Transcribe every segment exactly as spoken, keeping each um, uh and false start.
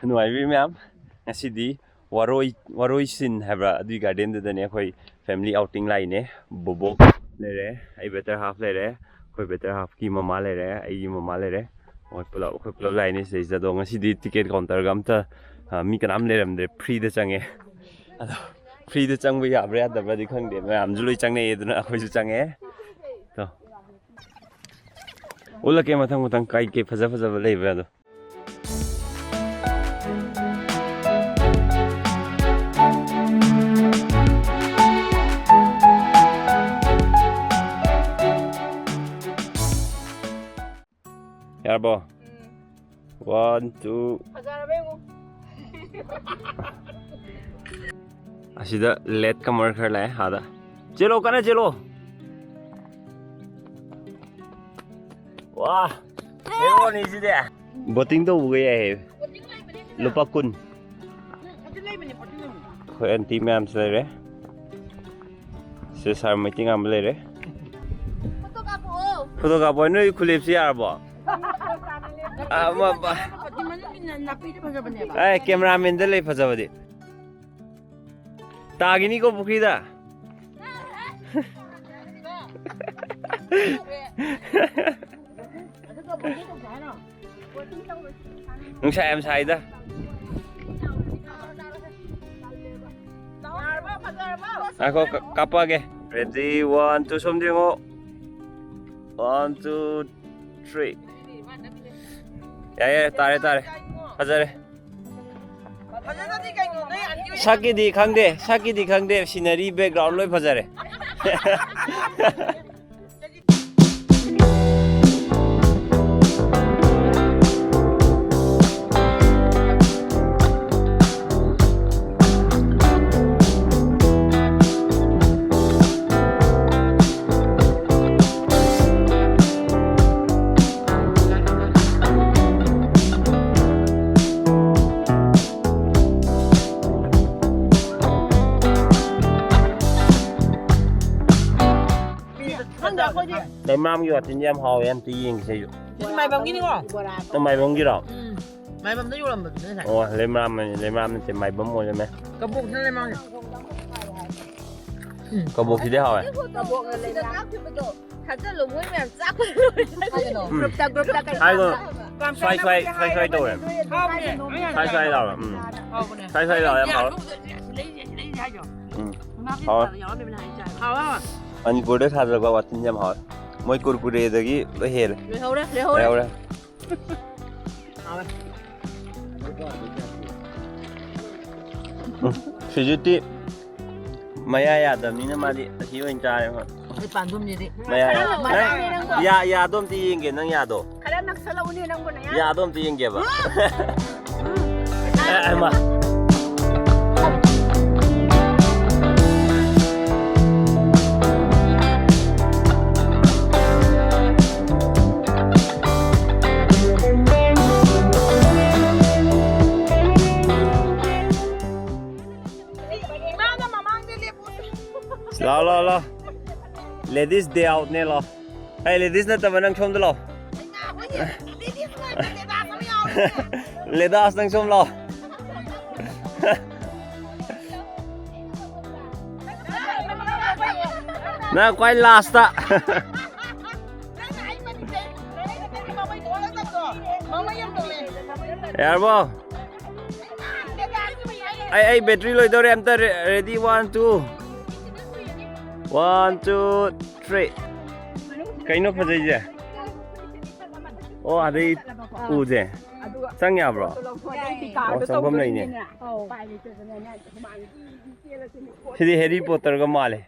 ꯅꯨꯡꯉꯥꯏꯕꯤ ꯃꯌꯥꯝ, ꯉꯁꯤꯗꯤ ꯋꯥꯔꯣꯏ ꯋꯥꯔꯣꯏ ꯁꯤꯟ ꯍꯥꯏꯕ꯭ꯔꯥ, ꯑꯗꯨꯒꯤ ꯒꯥꯔꯗꯦꯟꯗꯨꯗꯅꯦ ꯑꯩꯈꯣꯏ ꯐꯦꯃꯤꯂꯤ ꯑꯥꯎꯇꯤꯡ ꯂꯥꯛꯏꯅꯦ꯫ ꯕꯣꯕꯣꯛ ꯂꯩꯔꯦ, ꯑꯩ ꯕꯦꯇꯔ ꯍꯥꯐ ꯂꯩꯔꯦ, ꯑꯩꯈꯣꯏ ꯕꯦꯇꯔ ꯍꯥꯐꯀꯤ ꯃꯃꯥ ꯂꯩꯔꯦ, ꯑꯩꯒꯤ ꯃꯃꯥ ꯂꯩꯔꯦ꯫ ꯃꯣꯏ ꯄꯨꯂꯞ ꯑꯩꯈꯣꯏ ꯄꯨꯂꯞ ꯂꯥꯛꯏꯅꯦ ꯁꯤꯗꯩꯁꯤꯗ꯫ ꯑꯗꯣ ꯉꯁꯤꯗꯤ ꯇꯤꯀꯦꯠ ꯀꯥꯎꯟꯇꯔꯒ ꯑꯝꯇ ꯑ, ꯃꯤ ꯀꯅꯥꯝ ꯂꯩꯔꯝꯗ꯭ꯔꯦ, ꯐ꯭ꯔꯤꯗ ꯆꯪꯉꯦ꯫ ꯑꯗꯣ ꯐ꯭ꯔꯤꯗ ꯆꯪꯕ ꯌꯥꯕ꯭ꯔꯥ ꯌꯥꯗꯕ꯭ꯔꯥꯗꯤ ꯈꯪꯗꯦ, ꯃꯌꯥꯝꯁꯨ ꯂꯣꯏ ꯆꯪꯅꯩꯌꯦ, ꯑꯗꯨꯅ ꯑꯩꯈꯣꯏꯁꯨ ꯆꯪꯉꯛꯑꯦ꯫ ꯑꯗꯣ ꯎꯠꯂꯛꯀꯦ ꯃꯊꯪ ꯃꯊꯪ ꯀꯩ ꯀꯩ ꯐꯖ ꯐꯖꯕ ꯂꯩꯕ꯭ꯔꯥ ꯑꯗꯣ꯫ ꯌꯥꯔꯕꯣ? ꯎꯝ꯫ One, two. ꯐꯖꯔꯕ ꯌꯦꯡꯉꯨ꯫ ꯑꯁꯤꯗ ꯂꯦꯠ ꯀꯃꯔ ꯈꯔ ꯂꯥꯛꯑꯦ ꯑꯥꯗ꯫ ꯆꯦꯜꯂꯣ, ꯀꯟꯅ ꯆꯦꯜꯂꯣ꯫ ꯋꯥ, ꯍꯦꯔꯣꯅꯤ ꯁꯤꯗꯤ꯫ ꯕꯣꯇꯤꯡ ꯇꯧꯕꯒ ꯌꯥꯏꯌꯦ꯫ ꯕꯣꯇꯤꯡ ꯂꯩꯕꯅꯦ ꯁꯤꯗ꯫ ꯂꯨꯄꯥ ꯀꯨꯟ꯫ ꯎꯝ, ꯑꯗꯨ ꯂꯩꯕꯅꯦ, ꯕꯣꯇꯤꯡ ꯂꯩꯕꯅꯦ꯫ ꯑꯩꯈꯣꯏ ꯑꯟꯇꯤ ꯃꯌꯥꯝꯁꯨ ꯂꯩꯔꯦ꯫ ꯁꯤ ꯁꯥꯔ ꯃꯩꯇꯩ ꯉꯥꯟꯕ ꯂꯩꯔꯦ꯫ ꯐꯣꯇꯣ ꯀꯥꯞꯄꯛꯑꯣ꯫ ꯐꯣꯇꯣ ꯀꯥꯞꯄꯣ, ꯅꯣꯏ ꯈꯨꯂꯦꯞꯁꯤ ꯌꯥꯔꯕꯣ? ꯑꯥ, ꯑꯃ, ꯑꯃ꯫ ꯅꯥꯄꯤꯗꯤ ꯐꯖꯕꯅꯦꯕ꯫ ꯑꯦ, ꯀꯦꯃꯦꯔꯥꯃꯦꯟꯗ ꯂꯩ ꯐꯖꯕꯗꯤ꯫ ꯇꯥꯒꯤꯅꯤꯀꯣ ꯄꯨꯈ꯭ꯔꯤꯗ꯫ ꯅꯨꯡꯁꯥ ꯌꯥꯝ ꯁꯥꯏꯗ꯫ ꯉꯥꯏꯈꯣ, ꯀ-, ꯀꯥꯞꯄꯛꯑꯒꯦ꯫ Ready, one, two, ꯁꯣꯝꯗ ꯌꯦꯡꯉꯣ꯫ One, two, three. ꯌꯥꯏ, ꯌꯥꯏ, ꯇꯥꯔꯦ, ꯇꯥꯔꯦ꯫ ꯐꯖꯔꯦ꯫ ꯁꯛꯀꯤꯗꯤ ꯈꯪꯗꯦ, ꯁꯛꯀꯤꯗꯤ ꯈꯪꯗꯦ, ꯁꯤꯅꯔꯤ ꯕꯦꯛꯒ꯭ꯔꯥꯎꯟ ꯂꯣꯏ ꯐꯖꯔꯦ꯫ ꯈꯪꯗꯦ ꯑꯩꯈꯣꯏꯗꯤ꯫ ꯂꯩꯃꯔꯥꯝꯒꯤ ꯋꯥꯇꯤꯟꯁꯦ ꯌꯥꯝ ꯍꯥꯎꯋꯦ, ꯑꯝꯇ ꯌꯦꯡꯒꯦꯁꯦ ꯑꯩꯁꯨ꯫ ꯁꯤ ꯃꯥꯏꯕꯝꯒꯤꯅꯤꯀꯣ? ꯅꯪ ꯃꯥꯏꯕꯝꯒꯤꯔꯣ? ꯎꯝ꯫ ꯃꯥꯏꯕꯝꯗ ꯌꯣꯜꯂꯝꯕꯗꯨꯅꯦ ꯉꯁꯥꯏ꯫ ꯑꯣ, ꯂꯩꯃꯔꯥꯝ, ꯂꯩꯃꯔꯥꯝ ꯅꯠꯇꯦ, ꯃꯥꯏꯕꯝ ꯑꯣꯏꯔꯝꯃꯦ꯫ ꯀꯕꯣꯛꯁꯤꯅ ꯂꯩꯃꯔꯥꯝ꯫ ꯀꯕꯣꯛꯁꯤꯗꯤ ꯍꯥꯎꯋꯦ꯫ ꯀꯕꯣꯛꯅ ꯂꯩꯃꯔꯥꯝ꯫ ꯀꯕꯣꯛꯅ ꯂꯩꯃꯔꯥꯝ꯫ ꯊꯥꯖꯜꯂꯣ, ꯃꯣꯏ ꯃꯌꯥꯝ ꯆꯥꯛꯄ ꯂꯣꯏꯔꯦ꯫ ꯀꯥꯏꯗꯅꯣ? ꯒ꯭ꯔꯨꯞꯇ, ꯒ꯭ꯔꯨꯞꯇ ꯀꯩꯅꯣ? ꯍꯥꯏꯒꯣ, ꯁ꯭ꯋꯥꯏ, ꯁ꯭ꯋꯥꯏ, ꯁ꯭ꯋꯥꯏ, ꯁ꯭ꯋꯥꯏ ꯇꯧꯋꯦ꯫ ꯍꯥꯎꯕꯅꯦ꯫ ꯁ꯭ꯋꯥꯏ, ꯁ꯭ꯋꯥꯏ ꯂꯥꯎꯋꯦ꯫ ꯎꯝ꯫ ꯍꯥꯎꯕꯅꯦ꯫ ꯁ꯭ꯋꯥꯏ, ꯁ꯭ꯋꯥꯏ ꯂꯥꯎꯋꯦ, ꯌꯥꯝ ꯍꯥꯎꯋꯦ꯫ ꯁꯤꯗꯩꯁꯦ, ꯁꯤꯗꯩꯁꯦ ꯍꯥꯏꯁꯣ꯫ ꯎꯝ꯫ ꯃꯥꯒꯤ ꯍꯥꯎꯋꯦ꯫ ꯌꯥꯎꯔꯝꯃꯦꯕꯅ ꯍꯥꯏꯁꯦ꯫ ꯍꯥꯎꯋꯦ, ꯍꯥꯎꯋꯦ꯫ ꯃꯅꯤꯄꯨꯔꯗ ꯁꯥꯖꯕ ꯋꯥꯇꯤꯟꯁꯦ ꯌꯥꯝ ꯍꯥꯎꯋꯦ꯫ ꯃꯣꯏ ꯀꯨꯔꯀꯨꯔꯦꯗꯒꯤ ꯂꯣꯏ ꯍꯦꯜꯂꯦ꯫ ꯂꯣꯏꯍꯧꯔꯦ, ꯂꯣꯏꯍꯧꯔꯦ꯫ ꯂꯣꯏꯍꯧꯔꯦ꯫ ꯍꯥꯎꯋꯦ꯫ ꯎꯝ, ꯁꯤꯖꯤꯠꯇꯤ ꯃꯌꯥ ꯌꯥꯗꯕꯅꯤꯅ ꯃꯥꯗꯤ ꯑꯁꯤ ꯑꯣꯏꯅ ꯆꯥꯔꯦ ꯃꯥ꯫ ꯑꯩ ꯄꯥꯟꯗꯨꯝꯁꯤꯗꯤ꯫ ꯃꯌꯥ ꯌꯥ-, ꯈꯔ ꯅꯪ ꯅꯛꯁꯜꯂꯛꯎꯅꯦ ꯅꯪꯕꯣ꯫ ꯌꯥ-, ꯌꯥꯗꯣ ꯑꯝꯇ ꯌꯦꯡꯒꯦ, ꯅꯪ ꯌꯥꯗꯣ꯫ ꯈꯔ ꯅꯛꯁꯜꯂꯛꯎꯅꯦ ꯅꯪꯕꯣ ꯅꯌꯥ꯫ ꯌꯥꯗꯣ ꯑꯝꯇ ꯌꯦꯡꯒꯦꯕ꯫ ꯑꯦ, ꯑꯦ, ꯃꯥ꯫ ꯂꯥꯎ, ꯂꯥꯎ, ꯂꯥꯎ꯫ Ladies day out ꯅꯦ, ꯂꯥꯎ꯫ ꯑꯩ ladies ꯅꯠꯇꯕ, ꯅꯪ ꯁꯣꯝꯗ ꯂꯥꯎ꯫ Ladies ꯅꯪ ꯁꯣꯝ ꯂꯥꯎ꯫ ꯅꯪ ꯈ꯭ꯋꯥꯏ last꯫ ꯌꯥꯔꯕꯣ? ꯑꯩ, ꯑꯩ battery ꯂꯣꯏꯗꯧꯔꯦ꯫ ꯑꯝꯇ re-, ready, one, two. One, two, three. ꯀꯩꯅꯣ ꯐꯖꯩꯁꯦ? ꯑꯣ, ꯑꯗꯩ ꯎꯁꯦ꯫ ꯆꯪ ꯌꯥꯕ꯭ꯔꯣ? ꯑꯣ, ꯆꯪꯐꯝ ꯂꯩꯅꯦ꯫ ꯁꯤꯗꯤ Harry Potterꯒ ꯃꯥꯜꯂꯦ꯫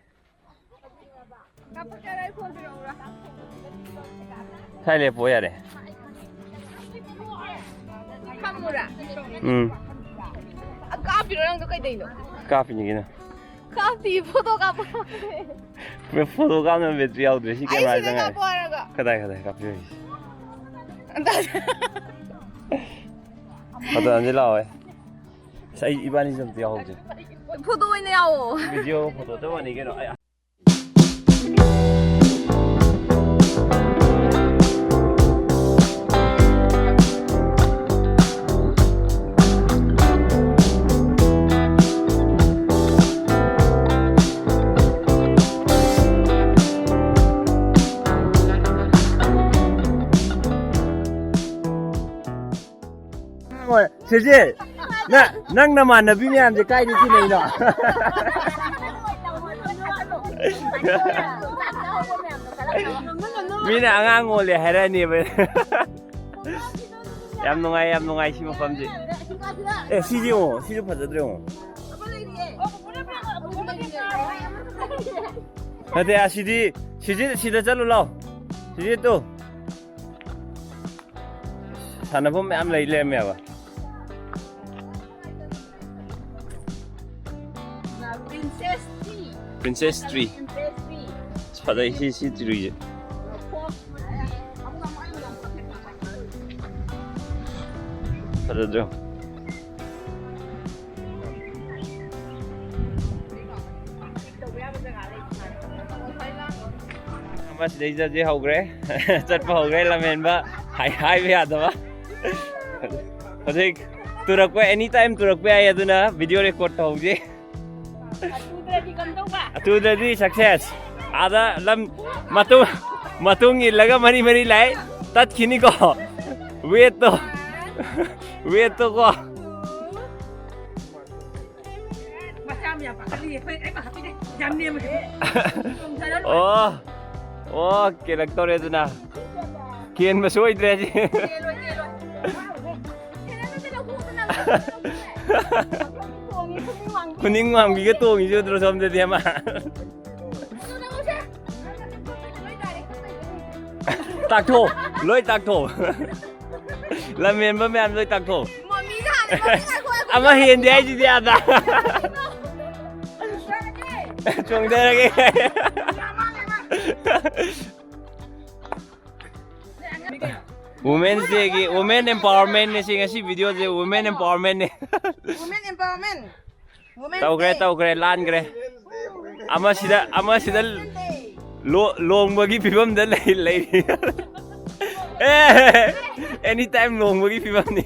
ꯁ꯭ꯋꯥꯏ ꯂꯦꯞꯄꯣ ꯌꯥꯔꯦ꯫ ꯐꯝꯃꯨꯔꯥ? ꯎꯝ꯫ ꯑ, ꯀꯥꯞꯄꯤꯔꯣ ꯅꯪꯗꯣ ꯀꯩꯗꯩꯅꯣ? ꯀꯥꯞꯄꯤꯅꯤ ꯀꯩꯅꯣ꯫ ꯀꯥꯞꯇꯤ, photo ꯀꯥꯞꯄꯣ꯫ Photo ꯀꯥꯞꯅꯕ battery ꯌꯥꯎꯗ꯭ꯔꯦ, ꯁꯤ ꯑꯩ camera ꯁꯤꯗ ꯆꯪꯉꯥꯏ꯫ ꯀꯥꯞꯄꯣ ꯍꯥꯏꯔꯒ꯫ ꯀꯗꯥꯏ, ꯀꯗꯥꯏ ꯀꯥꯞꯄꯤꯔꯣꯏꯁꯤ? ꯑꯗ꯫ Photo ꯑꯝꯗꯤ ꯂꯥꯛꯑꯣꯏ꯫ ꯑꯁ, ꯑꯩ ꯏꯕꯥꯅꯤꯁꯨ ꯑꯝꯇ ꯌꯥꯎꯍꯧꯁꯦ꯫ Photo ꯑꯣꯏꯅ ꯌꯥꯎꯑꯣ꯫ Video photo ꯆꯞ ꯃꯥꯟꯅꯩ ꯀꯩꯅꯣ꯫ ꯑꯩ ꯁꯤꯁꯦ, ꯅꯪ, ꯅꯪ ꯅꯃꯥꯟꯅꯕꯤ ꯃꯌꯥꯝꯁꯦ ꯀꯥꯏꯗ ꯇꯤꯟꯅꯩꯅꯣ? ꯃꯤꯅ ꯑꯉꯥꯡ ꯑꯣꯜꯂꯦ ꯍꯥꯏꯔꯛꯑꯅꯦꯕ꯫ ꯌꯥꯝ ꯅꯨꯡꯉꯥꯏ, ꯌꯥꯝ ꯅꯨꯡꯉꯥꯏ ꯁꯤ ꯃꯐꯝꯁꯦ꯫ ꯑꯦ, ꯁꯤꯁꯦ ꯌꯦꯡꯉꯣ, ꯁꯤꯁꯨ ꯐꯖꯗ꯭ꯔꯣ ꯌꯦꯡꯉꯣ꯫ ꯅꯠꯇꯦ, ꯑꯁꯤꯗꯤ, ꯁꯤꯁꯦ, ꯁꯤꯗ ꯆꯠꯂꯨ ꯂꯥꯎ꯫ ꯁꯤꯁꯦ ꯇꯨ꯫ ꯁꯥꯟꯅꯐꯝ ꯃꯌꯥꯝ ꯂꯩ ꯂꯩꯔꯝꯃꯦꯕ꯫ Princess tree. Princess tree. Princess tree. ꯐꯖꯩ ꯁꯤ, ꯁꯤ ꯇ꯭ꯔꯤꯁꯦ꯫ ꯐꯖꯗ꯭ꯔꯣ? ꯑꯃ ꯁꯤꯗꯩ ꯆꯠꯁꯦ ꯍꯧꯈ꯭ꯔꯦ꯫ ꯆꯠꯄ ꯍꯧꯈ꯭ꯔꯦ ꯂꯝꯍꯦꯟꯕ꯫ ꯍꯥꯏ-, ꯍꯥꯏꯕ ꯌꯥꯗꯕ꯫ ꯍꯧꯖꯤꯛ ꯇꯨꯔꯛꯄ, any time ꯇꯨꯔꯛꯄ ꯌꯥꯏ, ꯑꯗꯨꯅ video record ꯇꯧꯍꯧꯁꯦ꯫ ꯑꯗꯨꯗꯗꯤ ꯀꯝꯗꯧꯕ? ꯑꯗꯨꯗꯗꯤ success꯫ ꯑꯥꯗ ꯂꯝ ꯃꯇꯨꯡ, ꯃꯇꯨꯡ ꯏꯜꯂꯒ ꯃꯔꯤ ꯃꯔꯤ ꯂꯥꯛꯑꯦ꯫ ꯇꯠꯈꯤꯅꯤꯀꯣ꯫ Weightꯇꯣ꯫ Weightꯇꯣ ꯀꯣ꯫ ꯃꯆꯥ ꯃꯌꯥꯝ ꯄꯥꯈꯠꯂꯤ꯫ ꯑꯩꯈꯣꯏ ꯑꯩ ꯄꯥꯈꯠꯄꯤꯗꯦ꯫ ꯌꯥꯝ ꯅꯦꯝꯕꯁꯦ꯫ ꯆꯣꯡꯊꯔ ꯂꯣꯏꯔꯦ꯫ ꯑꯣ꯫ ꯑꯣ, ꯀꯦꯜꯂꯛꯇꯧꯔꯦ ꯑꯗꯨꯅ꯫ ꯀꯦꯟꯕ ꯁꯣꯏꯗ꯭ꯔꯦ ꯁꯤ꯫ ꯀꯦꯜꯂꯣꯏ, ꯀꯦꯜꯂꯣꯏ꯫ ꯈꯨꯅꯤꯡ ꯋꯥꯡꯕꯤꯒ ꯇꯣꯡꯉꯤꯁꯦ ꯎꯗ꯭ꯔꯣ ꯁꯣꯝꯗꯗꯤ ꯑꯃ? ꯇꯥꯛꯊꯣꯛ, ꯂꯣꯏ ꯇꯥꯛꯊꯣꯛ꯫ ꯂꯝꯍꯦꯟꯕ ꯃꯌꯥꯝ ꯂꯣꯏ ꯇꯥꯛꯊꯣꯛ꯫ ꯃꯃꯤꯗ ꯍꯥꯟꯅ ꯃꯃꯤ ꯉꯥꯏꯈꯣ, ꯉꯥꯏꯈꯣ꯫ ꯑꯃ ꯍꯦꯟꯗꯦ ꯍꯥꯏꯁꯤꯗꯤ ꯑꯥꯗ꯫ ꯆꯣꯡꯊꯔꯒꯦ꯫ Women's Dayꯒꯤ, women empowermentꯅꯦ ꯁꯤ, ꯉꯁꯤ videoꯁꯦ women empowermentꯅꯦ꯫ Women empowerment. Women's ꯇꯧꯈ꯭ꯔꯦ, Day. ꯇꯧꯈ꯭ꯔꯦ, ꯂꯥꯟꯈ꯭ꯔꯦ꯫ ꯑꯃꯁꯤꯗ, ꯑꯃꯁꯤꯗ ꯂꯣ-, ꯂꯣꯡꯕꯒꯤ ꯐꯤꯕꯝꯗ ꯂꯩ, ꯂꯩꯔꯤ꯫ ꯑꯦ, any time ꯂꯣꯡꯕꯒꯤ ꯐꯤꯕꯝꯅꯤ꯫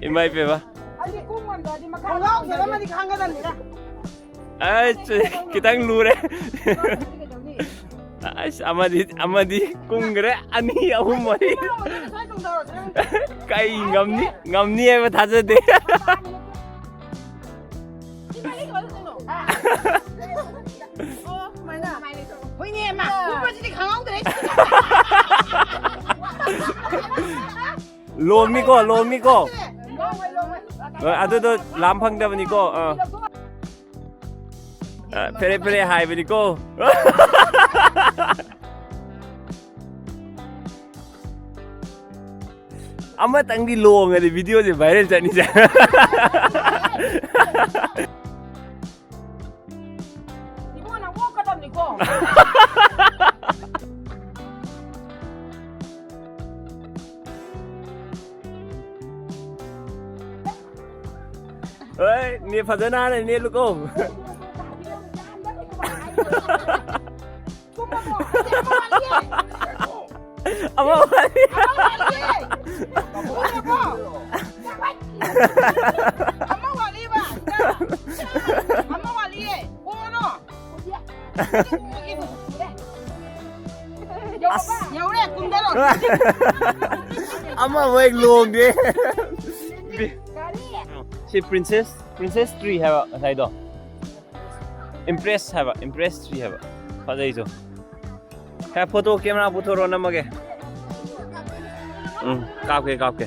ꯏꯃꯥ ꯏꯄꯦꯝꯃ꯫ ꯑꯗꯨꯗꯤ ꯈꯣꯡ ꯉꯝꯗ꯭ꯔꯗꯤ ꯃꯈꯥ ꯈꯣꯡꯒ꯭ꯔꯥꯎ ꯆꯠꯂꯝꯃꯗꯤ ꯈꯥꯡꯒꯗꯕꯅꯤꯗ꯫ ꯑꯁ, ꯈꯤꯇꯪ ꯂꯨꯔꯦ꯫ ꯑꯁ, ꯑꯃꯗꯤ, ꯑꯃꯗꯤ ꯀꯨꯝꯈ꯭ꯔꯦ꯫ ꯑꯅꯤ, ꯑꯍꯨꯝ, ꯃꯔꯤ꯫ ꯀꯩ ꯉꯝꯅꯤ? ꯉꯝꯅꯤ ꯍꯥꯏꯕ ꯊꯥꯖꯗꯦ꯫ ꯍꯣꯏꯅꯦ, ꯃꯥ ꯀꯨꯝꯕꯁꯤꯗꯤ ꯈꯪꯍꯧꯗ꯭ꯔꯦ꯫ ꯂꯣꯝꯃꯤꯀꯣ, ꯂꯣꯝꯃꯤꯀꯣ꯫ ꯍꯣꯏ, ꯑꯗꯨꯗꯣ ꯂꯥꯝ ꯐꯪꯗꯕꯅꯤꯀꯣ꯫ ꯑꯥ꯫ ꯑ, ꯐꯦꯔꯦ ꯐꯦꯔꯦ ꯍꯥꯏꯕꯅꯤꯀꯣ꯫ ꯑꯃꯇꯪꯗꯤ ꯂꯣꯡꯉꯗꯤ ꯚꯤꯗꯤꯑꯣꯁꯦ ꯚꯥꯏꯔꯦꯜ ꯆꯠꯅꯤꯁꯦ꯫ ꯏꯕꯨꯡꯉꯣ, ꯅꯪ ꯑꯣꯛꯀꯗꯕꯅꯤꯀꯣ꯫ ꯍꯣꯏ, ꯅꯦ ꯐꯖꯅ ꯍꯥꯟꯅ ꯅꯦꯠꯂꯨꯀꯣ꯫ ꯑꯃ ꯋꯥꯠꯂꯤ꯫ ꯑꯃ ꯋꯥꯠꯂꯤꯕ꯫ ꯑꯃ ꯋꯥꯠꯂꯤꯌꯦ꯫ ꯀꯣꯟꯅꯣ꯫ ꯌꯧꯔꯦ, ꯀꯨꯝꯊꯔꯣ꯫ ꯑꯃ ꯍꯦꯛ ꯂꯣꯡꯗꯦ꯫ ꯁꯤ ꯄ꯭ꯔꯤꯟꯁꯦꯁ, ꯄ꯭ꯔꯤꯟꯁꯦꯁ ꯇ꯭ꯔꯤ ꯍꯥꯏꯕ ꯉꯁꯥꯏꯗꯣ꯫ ꯏꯝꯄ꯭ꯔꯦꯁ ꯍꯥꯏꯕ, ꯏꯝꯄ꯭ꯔꯦꯁ ꯇ꯭ꯔꯤ ꯍꯥꯏꯕ꯫ ꯐꯖꯩꯁꯨ꯫ ꯍꯦ, ꯐꯣꯇꯣ ꯀꯦꯃꯦꯔꯥ ꯄꯨꯊꯣꯔꯛꯑꯣ, ꯅꯝꯃꯒꯦ꯫ ꯎꯝ, ꯀꯥꯞꯀꯦ, ꯀꯥꯞꯀꯦ꯫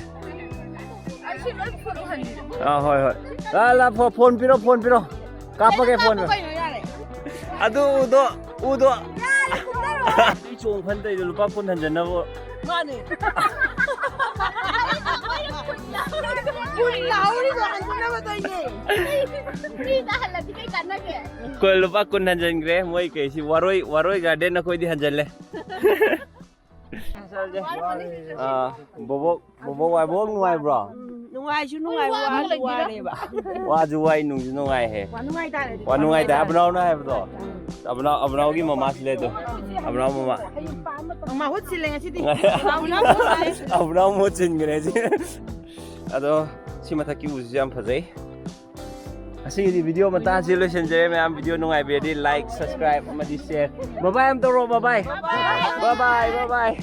ꯑꯥ, ꯍꯣꯏ, ꯍꯣꯏ꯫ ꯂꯥ, ꯂꯥ, ꯐꯣ-, ꯐꯣꯟ ꯄꯤꯔꯣ, ꯐꯣꯟ ꯄꯤꯔꯣ꯫ ꯀꯥꯞꯄꯒꯦ, ꯐꯣꯟ ꯄꯤꯔꯣ꯫ ꯑꯗꯨ ꯎꯗꯣ, ꯎꯗꯣ꯫ ꯑꯩ ꯆꯣꯡ ꯐꯟ ꯇꯧꯔꯤꯗꯣ ꯂꯨꯄꯥ ꯀꯨꯟ ꯍꯟꯖꯟꯅꯕ꯫ ꯃꯥꯅꯦ꯫ ꯀꯨꯟ ꯂꯥꯎꯔꯤꯗꯣ ꯍꯟꯖꯟꯅꯕ ꯇꯧꯔꯤꯅꯦ꯫ ꯐ꯭ꯔꯤꯗ ꯍꯜꯂꯗꯤ ꯀꯩ ꯀꯥꯟꯅꯒꯦ? ꯀꯨꯟ, ꯂꯨꯄꯥ ꯀꯨꯟ ꯍꯟꯖꯟꯈ꯭ꯔꯦ꯫ ꯃꯣꯏ ꯀꯩꯁꯤ ꯋꯥꯔꯣꯏ, ꯋꯥꯔꯣꯏ ꯒꯥꯔꯗꯦꯟ ꯑꯩꯈꯣꯏꯗꯤ ꯍꯟꯖꯜꯂꯦ꯫ ꯑꯥ, ꯕꯣꯕꯣꯛ, ꯕꯣꯕꯣꯛ ꯋꯥꯏꯕꯣꯛ ꯅꯨꯡꯉꯥꯏꯕ꯭ꯔꯣ? ꯅꯨꯡꯉꯥꯏꯁꯨ ꯅꯨꯡꯉꯥꯏ, ꯋꯥꯁꯨ ꯋꯥꯔꯦꯕ꯫ ꯋꯥꯁꯨ ꯋꯥꯏ, ꯅꯨꯡꯁꯨ ꯅꯨꯡꯉꯥꯏꯍꯦ꯫ ꯋꯥ ꯅꯨꯡꯉꯥꯏ ꯇꯥꯔꯦ꯫ ꯋꯥ ꯅꯨꯡꯉꯥꯏ ꯇꯥꯔꯦ꯫ ꯑꯕꯅꯥꯎꯅ ꯍꯥꯏꯕꯗꯣ꯫ ꯑꯕꯅꯥꯎ, ꯑꯕꯅꯥꯎꯒꯤ ꯃꯃꯥꯁꯨ ꯂꯩ ꯑꯗꯣ꯫ ꯑꯕꯅꯥꯎ ꯃꯃꯥ꯫ ꯃꯍꯨꯠ ꯁꯤꯜꯂꯦ ꯉꯁꯤꯗꯤ꯫ ꯑꯕꯅꯥꯎ ꯃꯍꯨꯠ ꯁꯤꯜꯂꯦ꯫ ꯑꯕꯅꯥꯎ ꯃꯍꯨꯠ ꯁꯤꯟꯈ꯭ꯔꯦ ꯉꯁꯤ꯫ ꯑꯗꯣ ꯁꯤ ꯃꯊꯛꯀꯤ ꯎꯁꯤꯁꯨ ꯌꯥꯝ ꯐꯖꯩ꯫ ꯑꯁꯤꯒꯤꯗꯤ ꯚꯤꯗꯤꯑꯣ ꯃꯇꯥꯡꯁꯤ ꯂꯣꯏꯁꯤꯟꯖꯔꯦ ꯃꯌꯥꯝ꯫ ꯚꯤꯗꯤꯑꯣ ꯅꯨꯡꯉꯥꯏꯕꯤꯔꯗꯤ like, subscribe ꯑꯃꯗꯤ share꯫ ꯕꯥꯏ ꯕꯥꯏ ꯑꯃ ꯇꯧꯔꯣ, ꯕꯥꯏ ꯕꯥꯏ꯫ ꯕꯥꯏ ꯕꯥꯏ, ꯕꯥꯏ ꯕꯥꯏ꯫